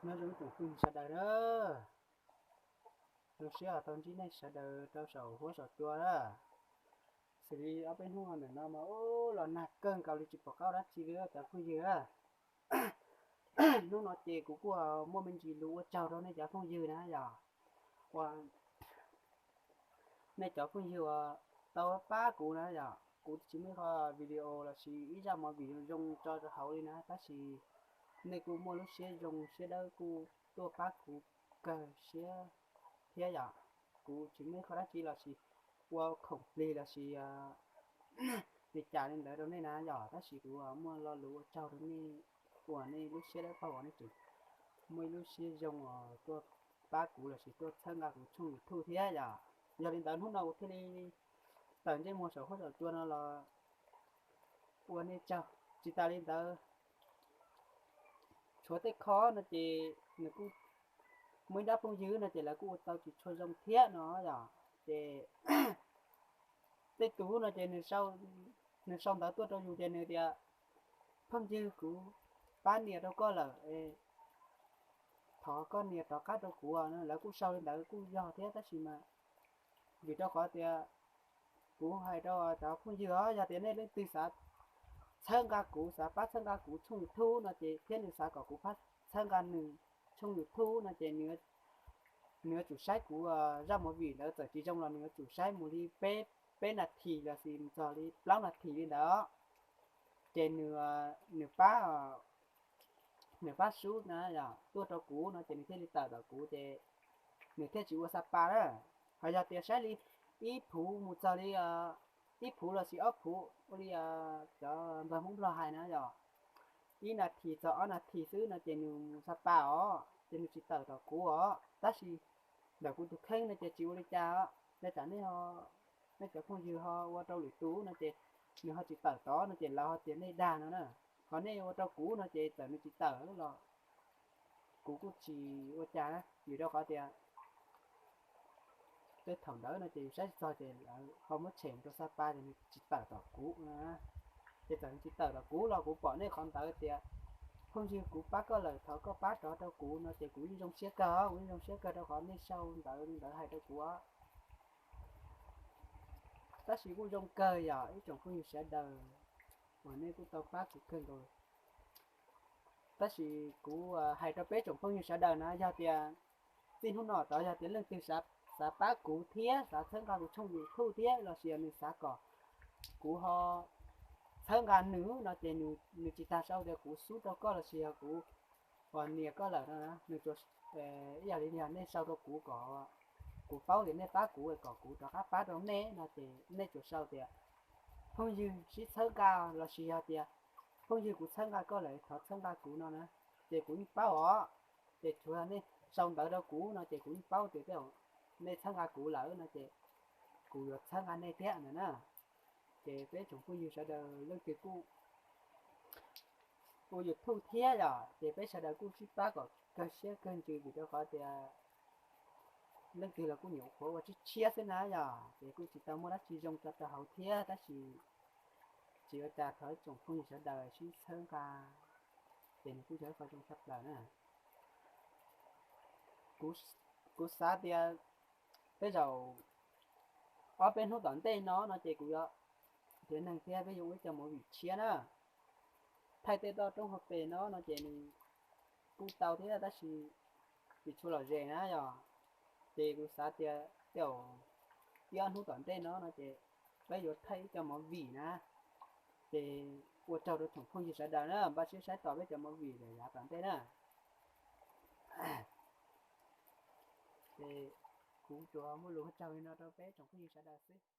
Nyob zoo tsoom phooj ywg sawv daws na, zoo siab tau ntsib nej sawv daws rau saum huab saum cua na. Xws li ob peb hnub ntawm no mas ub los nag kawg nkaus li tsis pom qab ua dab tsi li cov phooj ywg na. Hnub no ces kuv kuj muaj me ntsis lus ua tsaug rau nej cov phooj ywg na yom. Ua nej cov phooj ywg uas tau pab kuv na yom, kuv tsis muaj qhov video lossis ib zaj movie zoo zoo tso rau hauv li na, tab sis nej kuj muaj lub siab zoo siab dawb kuj tuaj pab kuv kawg siab thiab yom. Kuv tsis muaj qhov dab tsi lossis ua khoom plig lossis li cas li ntawd rau nej na yom, tab sis kuv muaj lo lus ua tsaug rau nej uas nej lub siab dawb paug uas nej tseem muaj ib lub siab zoo uas tuaj pab kuv lossis tuaj txhawb nqa kuv tshooj YouTube thiab yom. Yog li ntawd hnub no kuv thiaj li tawm ntsej muag saum huab saum cua no los ua nej tsaug. Tsis tas li ntawd, tshuav tej qho no ces nws kuj muaj ib nrab phooj ywg no ces lawv kuj ua tau tsis tshua zoo thiab no yom. Ces tej tus no ces nws sau ntawv tuaj rau yus ces nws tias, phooj ywg, kuv pab nias rau koj lawm, thov koj nias rov qab rau kuv. Lawv kuj sau li ntawd kuj yog thiab tab sis mas vim rau qhov tias kuv hais rau cov phooj ywg os, yog tias nej leej twg xav txhawb nqa kuv, xav pab txhawb nqa kuv tshooj YouTube no ces thiab nws xav kom kuv pab txhawb nqa nws tshooj YouTube no ces nws yuav tsum saib kuv zaj movie ntawd, txawm tsis zoo los nws yuav tsum saib mus li peb, peb nas this lossis mus txog li plaub nas this li ntawd. Ces nws pab, nws pab sub na yom, tuaj rau kuv no ces nws thiaj li tawm tom kuv ces nws thiaj tsis ua xa pa na. Ho yog tias saib li ib phuv mus txog li ib phuv lossis ob phuv ua li cov npawg Hmoob Nplog hais na yom, ib nas this txog ob nas this xwb no ces nws mus xa pa os, ces nws tsis tawm tom kuv os. Tab sis ntawm kuv tus kheej no ces tsis ua li cas os, yog tsam nej, nej cov phooj ywg ho ua rau lwm tus no ces nws ho tsis tawm tod no ces lawv ho tias nej dag no na. Ho nej ua rau kuv no ces txawm nws tsis tawm los kuv kuj tsis ua cas na, vim rau qhov tias tej thaum ntawd no ces yus saib tsis txog ces lawv ho muab tshem rau xa pa ces nws tsis tawm tom kuv. Ces txawm nws tsis tawm tom kuv los kuv pom nej qhov ntawd tias, phooj ywg, kuv pab koj lawm, thov koj pab rov rau kuv no ces kuv yeej zoo siab kawg, kuv yeej zoo siab kawg rau qhov nej sau ntawv li ntawd hais rau kuv. Tab sis kuj zoo kawg yom ib tsoom phooj ywg sawv daws uas nej kuj tau pab kuv kawg nkaus. Tab sis kuv hais rau peb tsoom phooj ywg sawv daws na, yog tias txij hnub no tod yog tias leej twg xav pab kuv thiab xav txhawb nqa kuv tshooj YouTube thiab lossis nws xav kom kuv ho txhawb nqa nws no ces nws tsis tas sau tias kuv sub rau koj lossis yog kuv uas nias koj lawm no, nws ib yam li yog nej sau rau kuv kom kuv paub tias nej pab kuv kom kuv rov qab pab rau nej no ces nej tsuas sau tias phooj ywg sib txhawb nqa lossis yog tias phooj ywg kuv txhawb nqa koj lawm thov txhawb nqa kuv no na, ces kuv yeej paub os. Ces tsuas yog nej sau ntawv rau kuv no ces kuv yeej paub tias tej zaum nej txhawb nqa kuv lawm no ces kuv yuav txhawb nqa nej thiab ntawd na. Ces peb tsoom phooj ywg sawv daws leej twg kuj ua YouTube thiab yom, ces peb sawv daws kuj sib pab kom kawg siab kawg ntsws vim rau qhov tias leej twg los kuj nyuam qhuav ua tshiab tshiab xwb na yom, ces kuj tsis tau muaj dab tsi zoo tso rau hauv thiab tab sis tsis ua cas thov ib tsoom phooj ywg sawv daws sib txhawb nqa ces nws kuj yog ib qho zoo tshaj plaws na. Kuv xav tias tej zaum ob peb hnub tom ntej no no ces kuv yuav nrhiav neeg thiab peb yuav ua ib co movie tshiab na. Thaij tej toj roob hauv pes no no ces nws kuj tau thiab tab sis tsis tshua lom zem na yom. Ces kuv xav tias tej zaum ib ob hnub tom ntej no no ces peb yuav thaij ib co movie na, ces ua tsaug rau tsoom phooj ywg sawv daws na npaj siab saib tos peb cov movie lawm yav tom ntej na. Ces kuv tsuas muaj lus ua tsaug li no rau peb tsoom phooj ywg sawv daws xwb.